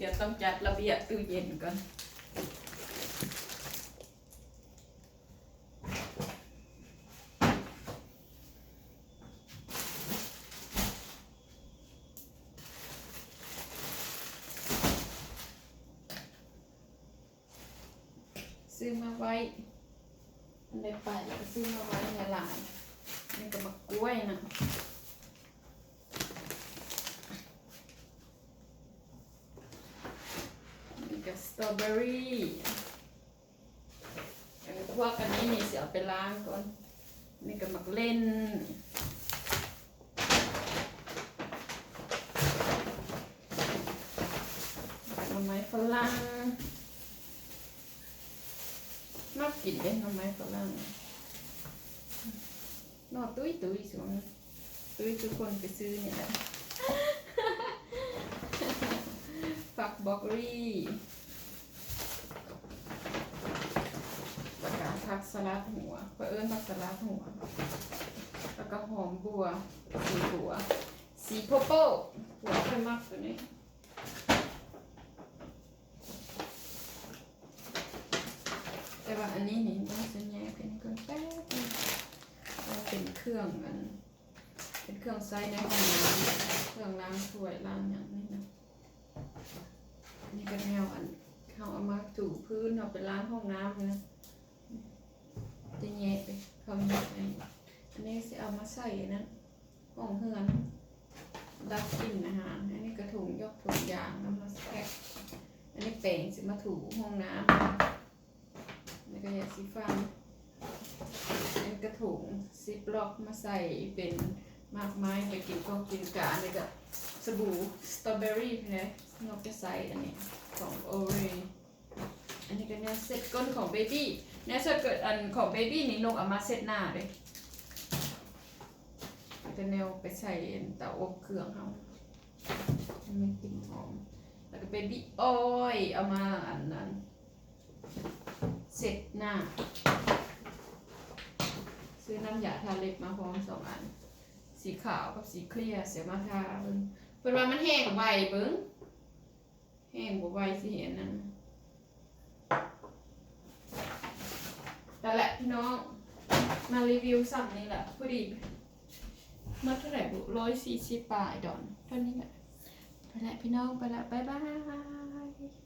ດຽວຕ້ອງຈັດລະບຽບຕູ້ເຢັນກ່ອນ. ຊື້ມາໄວ້ ອັນໃດໄປກໍຊື້ມາໄວ້ຫຼາຍໆ. ນີ້ກໍໝາກກ້ວຍນະ ນີ້ກໍສະຕໍເບີຣີ. ອັນພວກອັນນີ້ນີ້ຊິເອົາໄປລ້າງກ່ອນ. ນີ້ກໍໝາກເລັ່ນ ແລ້ວກໍໜໍ່ໄມ້ຝຣັ່ງ ມັກກິນເດ້ໜໍ່ໄມ້ຝຣັ່ງ ໜໍ່ຕຸ້ຍໆ ຊ່ວງນີ້. ຕຸ້ຍຄືຄົນໄປຊື້ນີ້ແຫຼະ ຜັກບຣອກໂຄລີ ແລ້ວກະຜັກສະຫຼັດຫົວ ຂ້ອຍເອີ້ນຜັກສະຫຼັດຫົວ ແລ້ວກະຫອມບົວ ສີບົວ ສີໂພໂປ້ ຜົວຂ້ອຍມັກຕົວນີ້. ແຕ່ວ່າອັນນີ້ນີ້ຕ້ອງຊິແຍກເປັນກ່ອນແປັບໜຶ່ງ ເພາະວ່າເປັນເຄື່ອງອັນ ເປັນເຄື່ອງໃຊ້ໃນຫ້ອງນ້ຳ ເຄື່ອງລ້າງຖ້ວຍລ້າງຫຍັງນີ້ນະ. ນີ້ກໍແນວອັນ ເຮົາເອົາມາຖູພື້ນ ເຮົາໄປລ້າງຫ້ອງນ້ຳນະ ຈະແຍກເປັນເຂົ້າແຍກອັນນີ້ ອັນນີ້ຊິເອົາມາໃສ່ອັນນັ້ນ ຫ້ອງເຮືອນ ດັບກິ່ນອາຫານ. ອັນນີ້ກະຖົງຢອກຖົງຢາງນຳມາແພັກ. ອັນນີ້ແປງຊິມາຖູຫ້ອງນ້ຳ ແລ້ວກະຢາສີຟັນ. ອັນນີ້ກະຖົງຊິບລັອກມາໃສ່ເປັນໝາກໄມ້ໄປກິນກອງກິນກາ. ອັນນີ້ກະສະບູສະຕໍເບີຣີ ແລ້ວເຮົາຈະໃສ່ອັນນີ້ຂອງໂອເຣ. ອັນນີ້ກໍແນວເຊັດກົ້ນຂອງເບບີ້ ແນວເຊັດກົ້ນອັນຂອງເບບີ້ນີ້ ນົກເອົາມາເຊັດໜ້າເດ້. ແລ້ວກໍແນວໄປໃສ່ອັນເຕົາອົບເຄື່ອງເຮົາ ໃຫ້ມັນກິ່ນຫອມ. ແລ້ວກໍເບບີ້ອອຍ ເອົາມາອັນນັ້ນເຊັດໜ້າ. ຊື້ນ້ຳຢາທາເລັບມາພ້ອມສອງອັນ ສີຂາວກັບສີເຄລຍ ຊິເອົາມາທາເບິ່ງ. ເພິ່ນວ່າມັນແຫ້ງໄວ ເບິ່ງ ແຫ້ງບໍ່ໄວຊິເຮັດອັນນັ້ນ. ນັ້ນແຫຼະພີ່ນ້ອງ ມາຣີວິວຊ່ຳນີ້ແຫຼະ ພໍດີ ໝົດເທົ່າໃດບຸ ຮ້ອຍສີ່ສິບປາຍດອນ ເທົ່ານີ້ແຫຼະ. ໄປແລ້ວພີ່ນ້ອງ ໄປແລ້ວ ບາຍບາຍ.